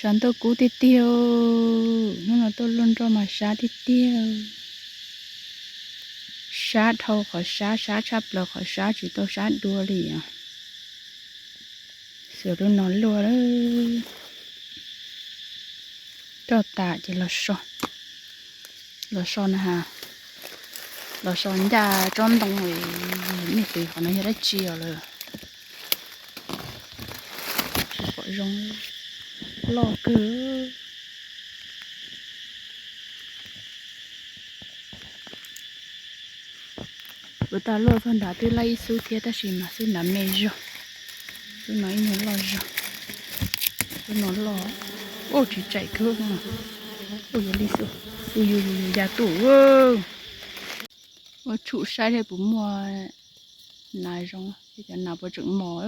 Sab ntuj kub tiag tiag, hnub no tuaj luaj nroj mas sab tiag tiag. Sab dhau qhov sab, sab tshaj plaws qhov sab, tsis tau sab dua li os. Xwb lub no luaj lawm. Roj tas ces los so, los so na ha, los so ncaj tsob ntoo li. Nej twv qhov no yog dab tsi os lawm? Tsis pom zoo, loj kawg. Kuv tau luaj txog nrad twb laij ib xub thiab tab sis mas xub nrad me zog. Xub no ib nyuag loj zog. Xub no loj, ua tsis tsaim kawg. Ua yuav li xwb, ua yuav yuav yuav ya tuaj. Ua tshum saib seb puas muaj nas zoo, cov nas puas tseem mos.